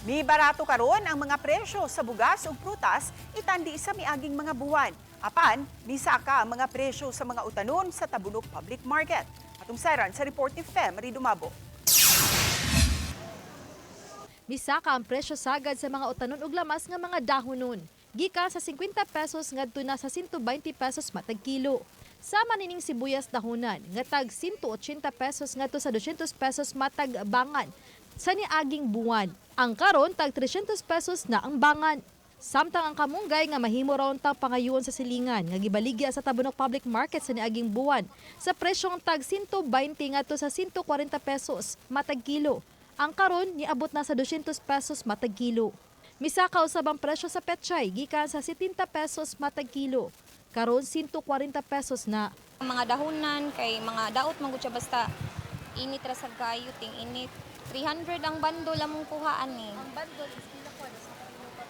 Mibarato karon ang mga presyo sa bugas ug prutas itandi sa miaging mga buwan. Apan, misaka ang mga presyo sa mga utanon sa Tabunok Public Market. Atong sayran sa report ni Fe Marie Dumabo. Misaka ang presyo sagad sa mga utanon ug lamas nga mga dahonon. Gikan sa 50 pesos ngadto na sa 120 pesos matag kilo. Sama nining sibuyas dahonan nga tag 180 pesos ngadto sa 200 pesos matag bangan sa niaging buwan. Ang karon tag 300 pesos na ang bangan. Samtang ang kamunggay nga mahimo raw untang pangayoon sa silingan nga gibaligya sa Tabunok Public Market sa niaging buwan sa presyong tag 120 ngadto sa 140 pesos matag kilo. Ang karon niabot na sa 200 pesos matag kilo. Misaka usab ang presyo sa pechay gikan sa 70 pesos matag kilo. Karon 140 pesos na. Mga dahunan kay mga daot man gud siya, basta init ra sa gayo, ting init. 300 ang bandol among kuhaan ni. Ang bandol is pila ko?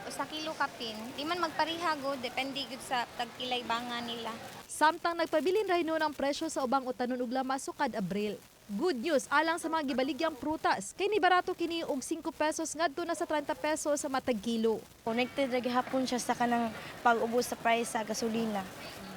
Usa kilo kapin. Di man magpareha gud, depende gud sa tagpilay banga nila. Samtang nagpabilin ra hinuon ang presyo sa ubang utanon ug lamas sukad Abril. Good news alang sa mga gibaligyang prutas kay nibarato kini og 5 pesos ngadto na sa 30 pesos sa matag kilo. Connected ra gihapon siya sa kanang pag-ubos sa price sa gasolina.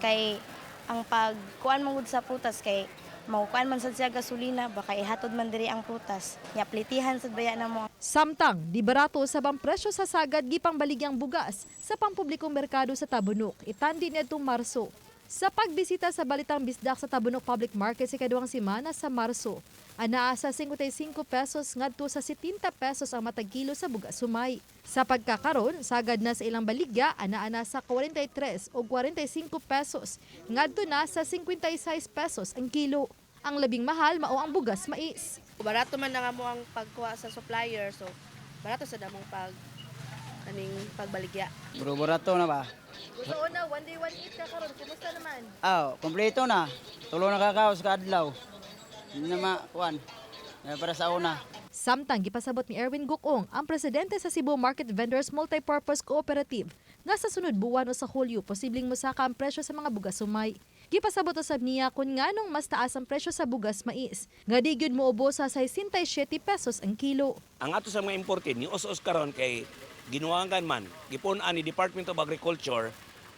Kay ang pagkuan man gud sa prutas kay makukuan man sad siya gasolina, baka ihatod man diri ang prutas. Nya plitihan sad baya na mo. Samtang di barato usab ang presyo sa sagad gipang baligyang bugas sa pampublikong merkado sa Tabunok itandi niadtong Marso. Sa pagbisita sa Balitang Bisdak sa Tabunok Public Market sa ikaduhang semana sa Marso, anaa sa 55 pesos ngadto sa 70 pesos ang matag kilo sa bugas sumay. Sa pagkakaron, sagad na sa ilang baligya, anaa na sa 43 o 45 pesos ngadto na sa 56 pesos ang kilo. Ang labing mahal mao ang bugas mais. Barato man na nga mo ang pagkuha sa supplier, so barato sa damong pag kaning pagbaligya. Bro, barato na ba? Gusto na, one day, one eat ka karon. Kumusta naman? Ah, kompleto na. Tulo na kakao sa kaadlaw. Hindi na makuan. Para sa una. Samtang gipasabot ni Erwin Gukong, ang presidente sa Cebu Market Vendors Multipurpose Cooperative, nga sa sunod buwan o sa Hulyo posibleng mosaka ang presyo sa mga bugas sumay. Gipasabot usab niya kung nganong mas taas ang presyo sa bugas mais, nga di gyud moobo sa 67 pesos ang kilo. Ang ato sa mga imported ni os-os karon kay ginuangan man gipun-an ni Department of Agriculture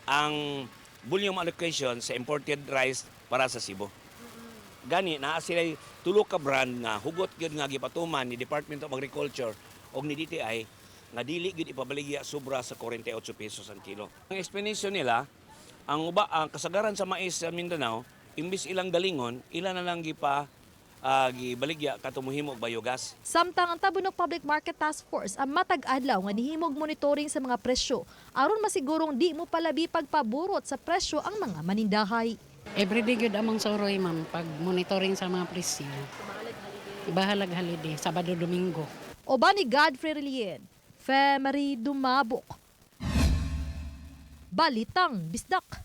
ang volume allocation sa imported rice para sa Cebu. Gani naa sila tulo ka brand nga hugot gyud nga gipatuman ni Department of Agriculture og ni DTI nga dili gyud ipabaligya sobra sa 48 pesos ang kilo. Ang explanation nila, ang uba ang kasagaran sa mais sa Mindanao, imbis ilang galingon, ila na lang gibaligya kato mohimo og biogas. Samtang ang Tabunok Public Market Task Force ang matag adlaw nga nihimog monitoring sa mga presyo aron masigurong di mo palabi pagpaburot sa presyo ang mga manindahay. Everyday gyud among suroy, ma'am, pag monitoring sa mga presyo. Bahalag holiday, Sabado, Domingo. Uban ni Godfrey Relien, Fe Marie Dumabok. Balitang Bisdak.